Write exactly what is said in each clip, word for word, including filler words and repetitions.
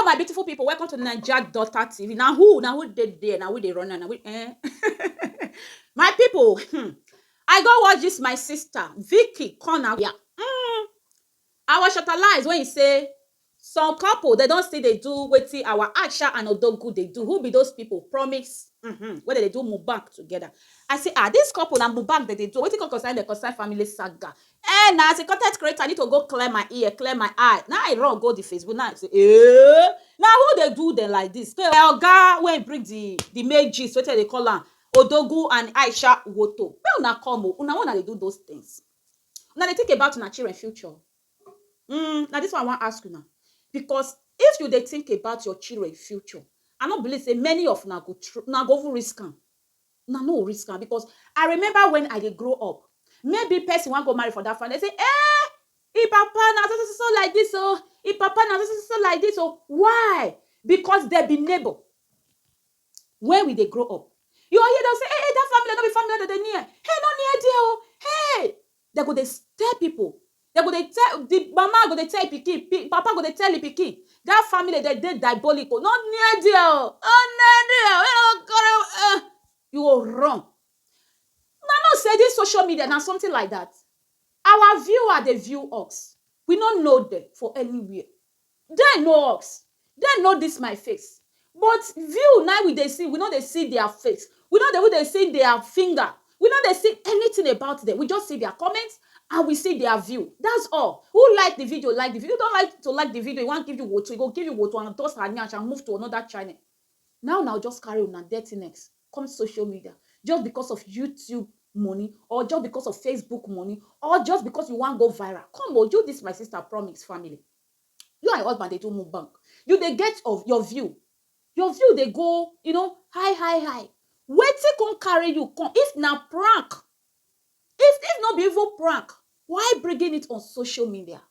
My beautiful people, welcome to Naija Daughter T V. Now who, now who did there? Now who they run? Now we, eh? My people, hmm, I go watch this. My sister Vicky Corner. Yeah. Mm. I was shortalized when he say some couple they don't see they do wetin our Aisha and Odogu they do. Who be those people? Promise. Mm-hmm. Whether they do mukbang together. I say, ah, this couple and mukbang that they do. Wetin come concern the concern family saga? Eh, now as a content creator, I need to go clear my ear, clear my eye. Now I run go the Facebook. Now I say, eh, now who they do them like this? Okay, oga when bring the the main gist, what they call am, Odogu and Aisha Woto. Where una come o? Una wanna they do those things? Una they think about una children future? Mm, now this one I want ask you now, because if you they think about your children future, I don't believe say many of una go tr- una go even risk am. Una no risk am because I remember when I dey grow up, maybe person wan go marry for that family, they say, eh, e papa na so so so so like this o, e papa na so so so so like this o. Why? Because they be neighbor. When we dey grow up, you go hear them say, hey, hey, that family no be family that they near. Hey, no near there o. Hey, they go dey s- tell people. They go dey tell the mama go dey tell pikin, pi- papa go dey tell the pikin. That family they dey diabolical. No near there o. Oh, near there. Eh, oh, God, eh. You go run. Now no say this social media now something like that. Our viewer they view us. We no know them for anywhere. They know us. They know this my face. But view now we they see, we know they see their face. We know they we they see their finger. We know they see anything about them. We just see their comments and we see their view. That's all. Who like the video, like the video. Don't like to like the video. You want give you what we go give you what and toss her nyash and move to another channel. Now now just carry on and dirty next. Come social media just because of YouTube money or just because of Facebook money or just because you want go viral. Come on, you this my sister promise family. You and your husband they do mukbang. You they get of your view. Your view they go, you know, high, high, high. Wetin come carry you come? If na prank, if if not be even prank, why bringing it on social media?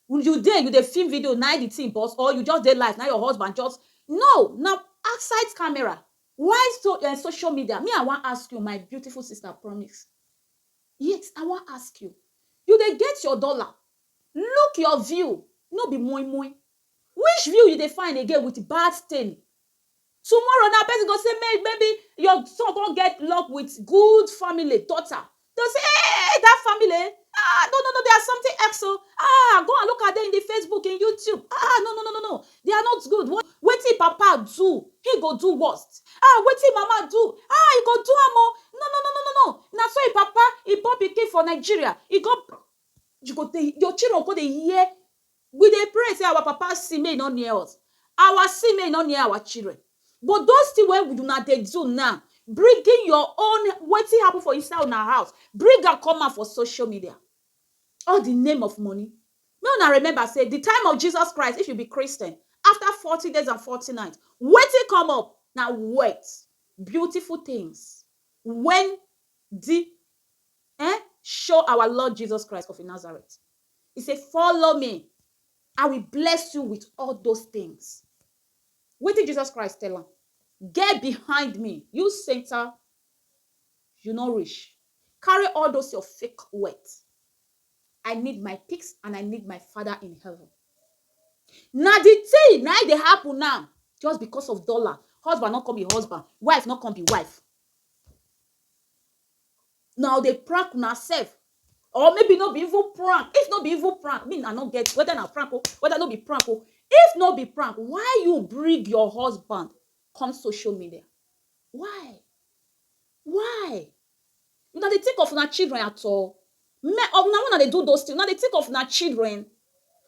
You there, you dey film video, now the thing boss, or you just dey live, now your husband just no, now outside camera. Why so uh, social media? Me, I want ask you, my beautiful sister, promise. Yes, I want ask you. You dey get your dollar. Look your view. No be moi moi. Which view you dey find again with bad stain? Tomorrow now, person go say maybe maybe your son go get luck with good family daughter. They'll say, hey, hey, hey, that family, eh? Ah, no, no, no, there's something else. So, ah, go and look at them in the Facebook, in YouTube. Ah, no, no, no, no, no. They are not good. What wetin papa do, he go do worst. Ah, wetin mama do, ah, he go do am o. No, no, no, no, no, no. Na so him papa, he born pikin for Nigeria. He go, you go dey, your children go dey hear. We dey pray say our papa see may not near us. Our see may not near our children. But those things when we do not they do now, bringing your own wetin happen for inside our house, bring and come out for social media. All the name of money. May una remember say the time of Jesus Christ, if you be Christian, after forty days and forty nights, wetin come up na wet, beautiful things. When the eh, show our Lord Jesus Christ of Nazareth, he said, follow me. I will bless you with all those things. What did Jesus Christ tell him? Get behind me, you Satan, you no reach. Carry all those your fake wet. I need my peace and I need my father in heaven. Now the thing now they happen now just because of dollar. Husband not come be husband, wife not come be wife. Now they prank una self. Or maybe not be even prank. If not be even prank, mean I not get whether na prank o, whether not be prank o. If not be prank, why you bring your husband come social media? Why? Why? Una dey think of una children at all? Me, una wanna dey do those things. Una dey think of una children.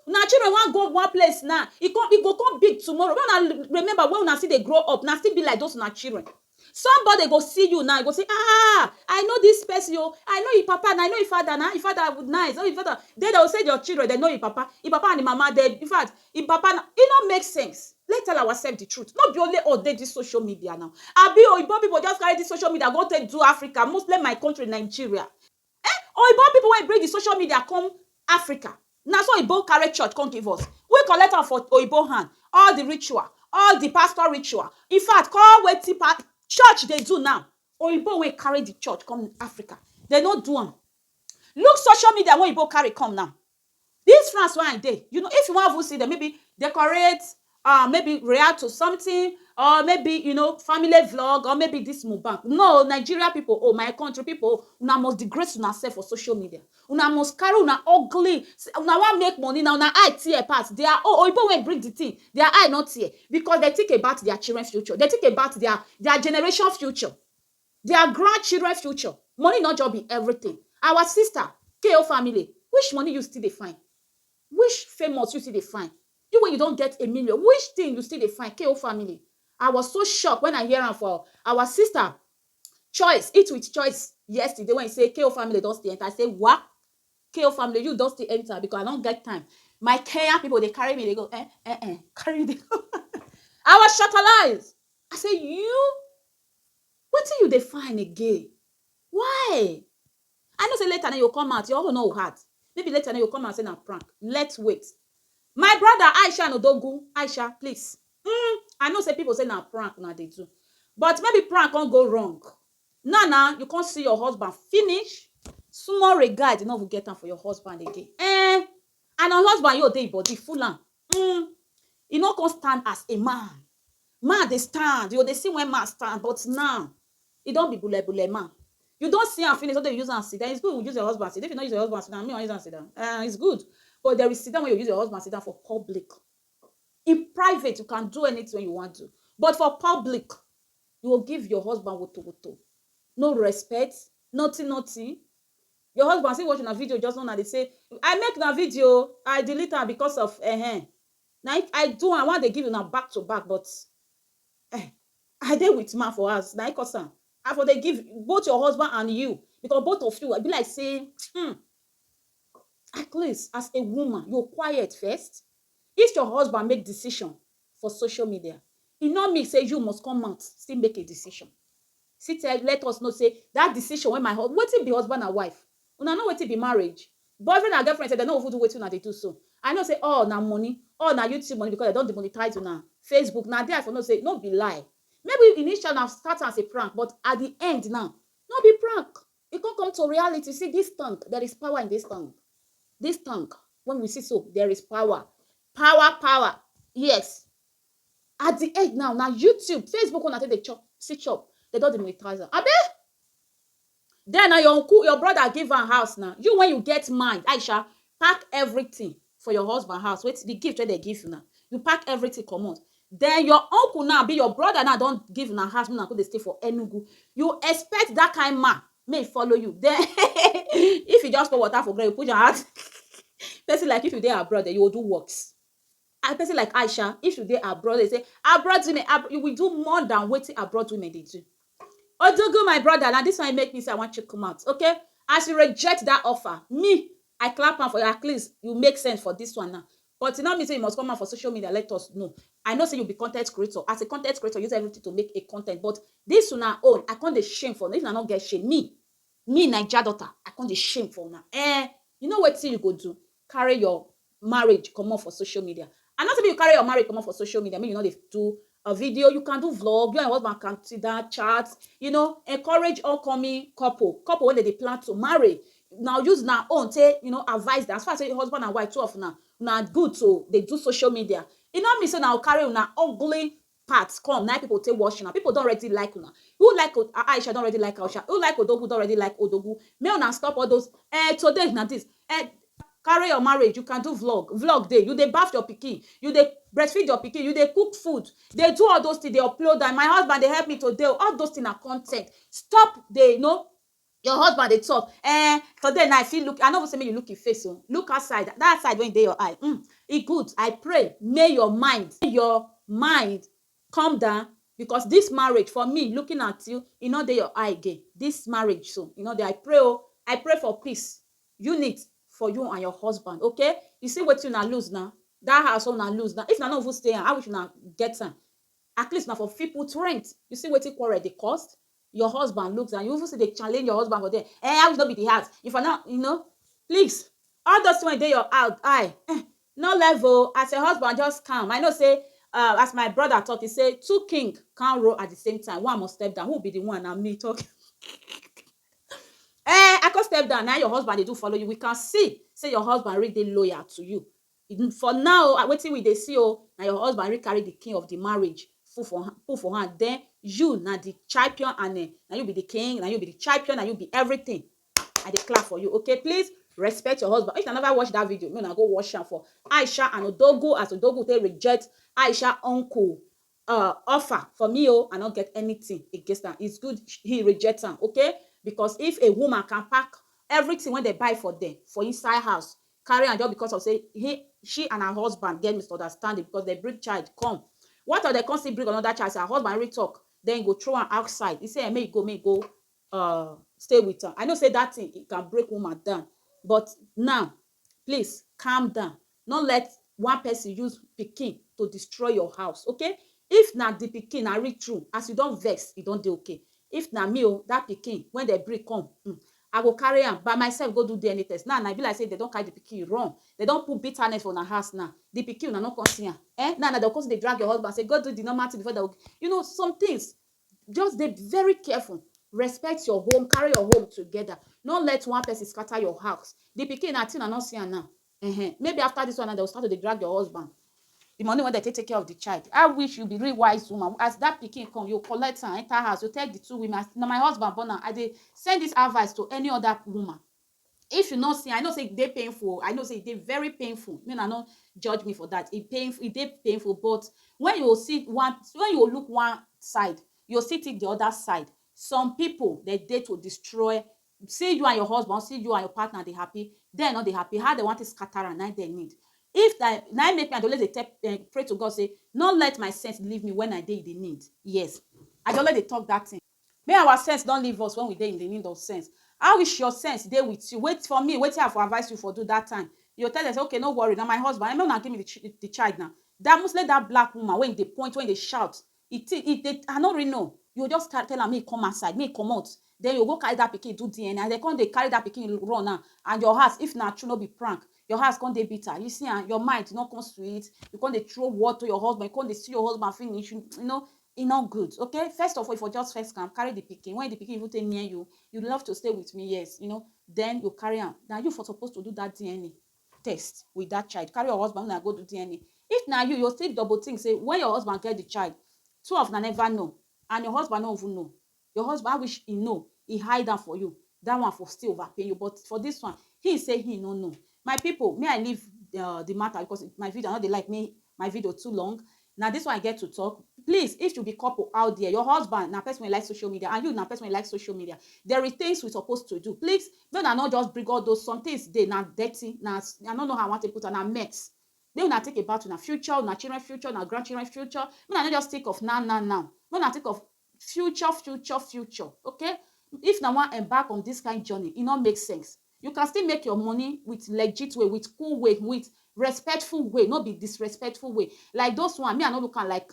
Una children wan go one place now. E come, e go come big tomorrow. When una remember when una still dey grow up, una still be like those una children. Somebody go see you now, go say, ah, I know this person, oh, I know your papa, and I know your father, now your father would nice, oh, your father. Then they will say your children, they know your papa, your papa and the mama, they, in fact, your papa, na-, it not make sense. Let's tell ourselves the truth. Not be only all day this social media now. I be Oyibo people just carry this social media, go take do Africa, mostly my country, Nigeria. Eh? Oyibo people when bring the social media come Africa. Now so Oyibo carry church come give us. We collect am for Oyibo hand. All the ritual, all the pastor ritual. In fact, call wetin pa- church they do now. Oyibo wey carry the church come Africa. They no do am. Look social media wey Oyibo carry come now. This France wey I dey, you know, if you wan even see them, maybe decorate um maybe react to something, or maybe, you know, family vlog, or maybe this mukbang. No, Nigeria people, oh, my country people, una must disgrace una self for social media. Una must carry una ugly, una wan make money, na una eye tear pass. Their, oh, oyibo wey bring the thing, their eye no tear, because they think about their children future, they think about their their generation future, their grandchildren future. Money no just be everything. Our sister, K O family, which money you still dey find? Which famous you still dey find? You wey you don get a million, which thing you still dey find? K O family. I was so shocked when I hear am for our sister Choice, Eat with Choice yesterday, when he say K O family don still enter. I say, "What? K O family, you don still enter?" Because I don't get time. My Kenya people, they carry me, they go, eh, eh, eh, carry me, they go. I was shakalized. I say, "You? Wetin you dey find again? Why?" I know say later now you come out, your own no hard. Maybe later now you come out say na prank. Let's wait. My brother Aisha Nodogu, Aisha, please. Mm, I know say people say na prank na dey do. But maybe prank can't go wrong. Now, now, you can't see your husband finish. Small regard, you no even get am for your husband again. Eh? And your husband, you dey body full am. Mm. You no come stand as a man. Man, they stand. You they see when man stand, but now, you don't be bule bule man. You don't see am finish, so they use am sit down. It's good you use your husband sit down. If you don't use your husband sit down, me I use am sit down. Uh, it's good. But there is sit down when you use your husband sit down for public. In private, you can do anything you want to. But for public, you will give your husband woto woto. No respect, nothing, nothing. Your husband still watching a video just now, they say, "I make na video, I delete am because of eh." Now I do, I want they give you now back to back, but eh, I dey with man for us. Now I cause am. I for they give both your husband and you, because both of you, I be like say, hmm, at least as a woman, you're quiet first. If your husband make decision for social media, e no mean say you must come out still make a decision. Still tell, let us know say that decision when my husband, wetin be husband and wife? Una know wetin be marriage? Boyfriend and girlfriend say they no even do wetin una dey do so. I know say all na money, all na YouTube money, because they don demonetize una. Facebook, na there I for know say no be lie. Maybe initial na start as a prank, but at the end now, no be prank. E come come to reality. See this tongue, there is power in this tongue. This tongue, when we see so, there is power. Power, power. Yes. At the end now, now YouTube, Facebook, when I take the chop, see chop, they don't demonetize am. Abi? Then now your uncle, your brother give am house now. You, when you get mind, Aisha, pack everything for your husband house. Wait, the gift wey they give you now. You pack everything comot. Then your uncle now, be your brother now, don't give una house, una go dey stay for Enugu. You expect that kind man may follow you. Then if you just pour water for ground, you put your hand. Person like if you dey abroad, then you will do works. A person like Aisha, if you dey abroad, they say abroad women, ab- you will do more than wetin abroad women dey do. Odogu, my brother, now this one make me say I want you come out, okay? As you reject that offer, me, I clap am for you. At least you make sense for this one now. But you know me say you must come out for social media, let us know. I know say you be content creator. As a content creator, use everything to make a content. But this una own, I can't dey shame for. If una no get shame, me, me, Naija daughter, I can't dey shame for una. Eh, you know wetin you go do? Carry your marriage comot for social media. I no say make you carry your marriage comot for social media. Make you no dey do a video. You can do vlog. You and your husband can sit down, chat. You know, encourage upcoming couple, couple when they dey plan to marry. Now use na own take, you know, advise them. As far as say husband and wife, two of una, na good to dey do social media. E no mean say na carry una ugly part come, na people take watch una. People don't already like una. Who like O- A- Aisha don't already like Aisha. Who like Odogu don't already like Odogu. May una stop all those. Eh, today na this. Eh, carry your marriage. You can do vlog. Vlog day. You dey bath your pikin. You dey breastfeed your pikin. You dey cook food. They do all those things. They upload them. My husband, they help me today. All those things are content. Stop. They, you know, your husband they talk. Eh, today now I feel look. I never say me you look your face. So look outside. That side when they your eye. Mm, it good. I pray. May your mind, may your mind calm down, because this marriage for me, looking at you, e no dey your eye again. This marriage, so you know, they I pray, oh, I pray for peace, unity for you and your husband. Okay, you see what you na lose now. That house una lose now. If na no even stay, I wish una get am. At least na for fit put rent. You see wetin quarrel dey cost? Your husband looks and you even see dey challenge your husband for there. Eh, I wish no be the house. If I not, you know, please, all those when they your out eye, eh, no level. As a husband, just calm. I know say, uh, as my brother talk, he say two king can't roll at the same time. One must step down. Who be the one? And me talk. Eh, I can step down. Now your husband they do follow you. We can see say your husband really dey loyal to you. For now, wetin we dey see o, na your husband really carry the king of the marriage put for put for hand. Then you na the champion, and eh, na you be the king, na you be the champion, na you be everything. I dey clap for you, okay? Please respect your husband. If you never watch that video, make una go watch am for Aisha and Odogwu, as Odogwu take reject Aisha uncle uh, offer. For me, oh, I don't get anything against am. It's good he reject am, okay? Because if a woman can pack everything when they buy for them for inside house, carry am just because of say he she and her husband get misunderstanding because they bring child come. What if they come still bring another child? Say her husband really talk, then go throw am outside. He say, "Eh, make you go, make you go, uh, stay with am." I know say that thing, it can break woman down, but now, please calm down. No let one person use pikin to destroy your house, okay? If na the pikin na real true, as you don vex, e don dey okay. If na me o, that pikin, when they bring come, mm, I go carry am by myself go do D N A test. Now, na e be like say they don carry the pikin run. They don put bitterness for una house now. The pikin, una no come see am. Eh? Now, na they come dey drag your husband, say, "Go do the normal thing before they," you know, some things, just dey very careful. Respect your home, carry your home together. No let one person scatter your house. The pikin, na thing I no see am now. Ehen. Maybe after this one, they will start to dey drag your husband. The money wey they take take care of the child. I wish you be real wise woman. As that pikin come, you collect am, enter house, you tell the two women, "As na my husband born am." I dey send this advice to any other woman. If you no see, I know say e dey painful. I know say e dey very painful. Make una no judge me for that. E painful, e dey painful. But when you see one, when you look one side, you see think the other side. Some people, they dey to destroy. See you and your husband, see you and your partner dey happy. They no dey happy. How they want to scatter am, na they need. If that, na make me, I dey always dey tell, eh, pray to God, say, "No let my sense leave me when I dey in the need." Yes. I dey always dey talk that thing. May our sense don leave us when we dey in the need of sense. How is your sense dey with you? Wait for me, wetin I for advise you for do that time. You tell them say, "Okay, no worry, na my husband. I mean, na give me the, ch- the child now." That mostly that black woman when they point, when they shout, it, it, they, I no really know. You just can't tell am, "Me come outside, me come out." Then you go carry that pikin do D N A. And they come, they carry that pikin run now. And your house, if na true, no be prank. Your house come dey bitter. You see, and your mind no come sweet. You come dey throw word to your husband. You come dey see your husband finish. You, you know, e no good. Okay, first of all, if you just first come, carry the pikin. When the pikin even take near you, you love to stay with me, yes, you know, then you carry am. Now you for supposed to do that D N A test with that child. Carry your husband and go do D N A. If na you, you still double think, say, when your husband get the child, two of na never know, and your husband no even know. Your husband, I wish he know, he hide am for you. That one for still overpay you. But for this one, he say he no know. My people, may I leave, uh, the matter because my video, I no dey like me, my video too long. Now this one I get to talk. Please, if you be couple out there, your husband na person wey like social media, and you na person wey like social media. There is things we supposed to do. Please, no, na not just bring all those, some things dey na dirty. Now I don't know how I want to put on a mess. Then una take about una future, una children future, una grandchildren future. Una no just think of now, now, now. Una think of future, future, future. Okay? If na wan embark on this kind journey, e no make sense. You can still make your money with legit way, with cool way, with respectful way, no be disrespectful way. Like those one, me, I no look am like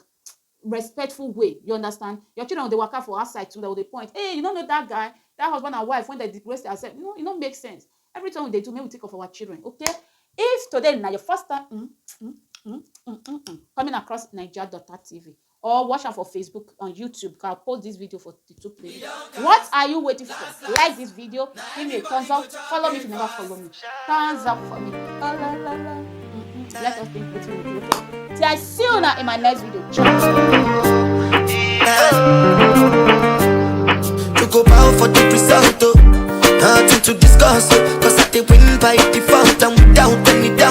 respectful way. You understand? Your children dey waka for outside too, they dey point, "Hey, you no know that guy, that husband and wife, when they disgrace themselves." No, e no make sense. Every time we dey do, make we think of our children, okay? If today na your first time, mm, mm, mm, mm, mm, mm, coming across Naija Daughter T V, or watch am for Facebook, on YouTube, can post this video for the two places. What are you waiting for? Like this video, give me a thumbs up, follow me if you never follow me. Thumbs up for me. Oh, la, la, la. Mm-mm. Let us think wetin we do. Till I see you now in my next video. Ciao. You go bow for the result, oh. Nothing to discuss, oh. 'Cause I dey win by default and without any doubt.